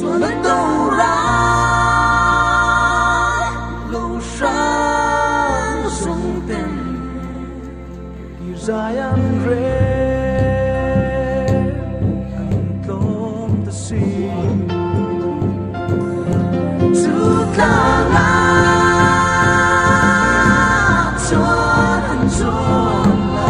Sualna doral lo hrang zawng ten tir zai an rel an tlawm ta si. Chu tlangah chuan an chuan la.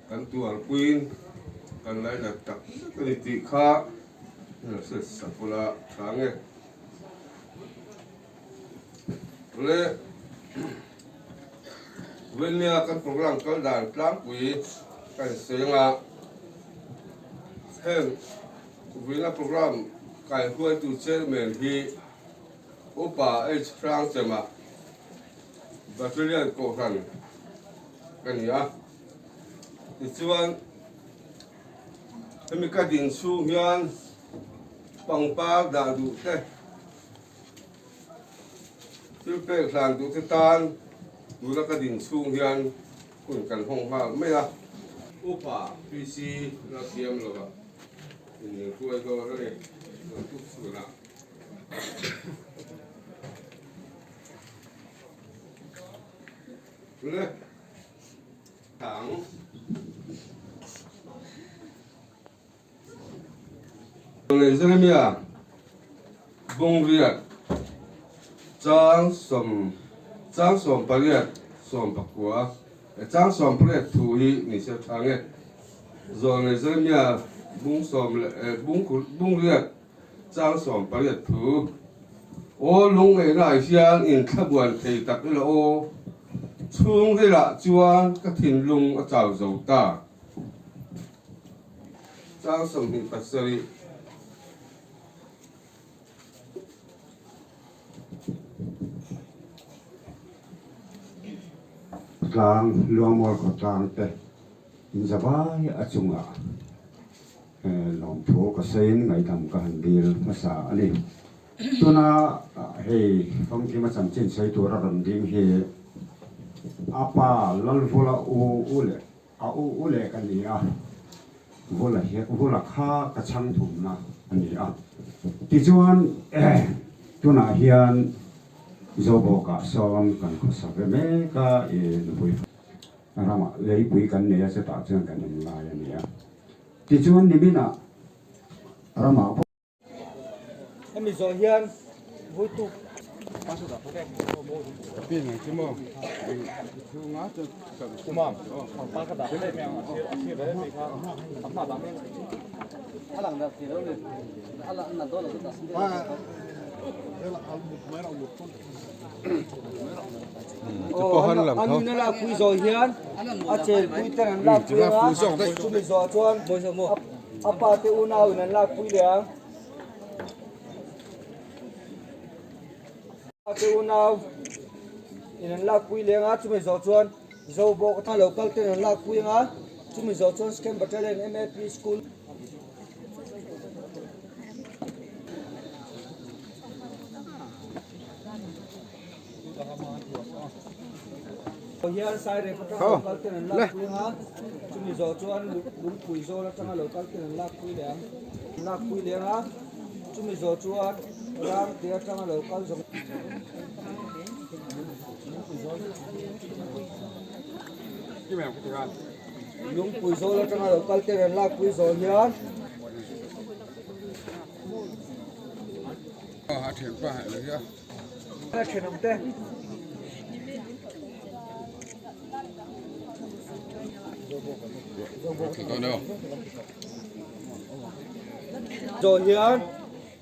Kan tuarpuiin. Kan lainat tak zet a ni tih kha hrilh hriat sak ula tha nge. Le Vawimia kan program kal dan tlangpui kan seng a, heng Vawina program kaihruaitu chairman hi Upa H Hrangchema Battalion Kohhran ka ni a. Tichuan, hemi ka din chhung hian pangpar dah duh te, thil pek hlan duh te tan tuna ka din chhung hian hun kan hawng nghal mai a. Upa PC la siam lo a, inhruai dawn a ni, rawn tuk chhunah. Le. Ang. Jeremia bungriat chang sawm chang 18 19 chang 18 thu hi ni se tha nge. Zawlnei Jeremia bung sawm leh bung bungriat chang 18 thu. Aw lungngeihna ah hian inthlabuan thei tak ila aw, chhungrilah chuan ka thinlung a chau zo ta. Chang 27. Tlang, Luangmual khawtlang te inzavai a chungah. Lawmthu ka sawiin ngaihdam ka han dil hmasa a ni. Tuna hei famkima chanchin sawi tura rawn ding hi a pa Lalvula u u leh a u u leh ka ni a, Vula hi Vula kha ka chhang thumna a ni a. Tichuan tunah hian Zobawkah sawn kan khawsa ve mek a, i nupui ramah leipui kan nei a, chutah chuan kan awm lai a ni a. Tichuan niminah ramah pawh. Hemi zawh hian Vuituk. Anuna lakpui zawh hian a chenpui ten an lakpui ang a, chumi zawh chuan a pa te unau in an lakpui leh ang. A pa te unau in an lakpui leh ang a, chumi zawh chuan Zobawk atanga lo kal ten an lakpui ang a, chumi zawh chuan Second Battalion MAP School. Hian Sairep atanga lo kal ten an lakpui ang a, chumi zawh chuan Lungpui zawl atanga lo kal ten an lakpui leh ang. An lakpui leh ang a, chumi zawh chuan Ramte atanga lo kal zawng. Lungpui zawl atanga lo kal ten an lakpui zawh hian. A thenawm te. Zawh hian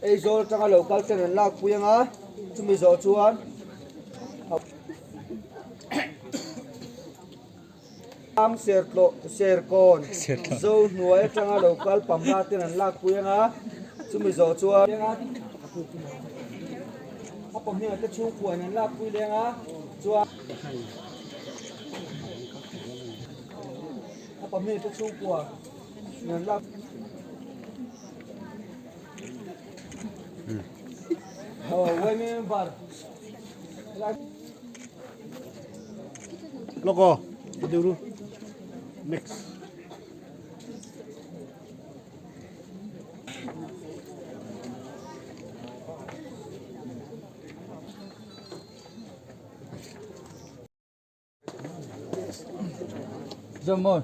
Aizawl atanga lo kal ten an lakpui ang a, chumi zawh chuan Am Sertlawh Serkawn Zo hnuai atanga lo kal pamna ten an lakpui ang a, chumi zawh chuan a pahnih te chhungkua in an lakpui leng a, chuan a pahnih te chhungkua in an lak Loko, duru. Next. Zamawi.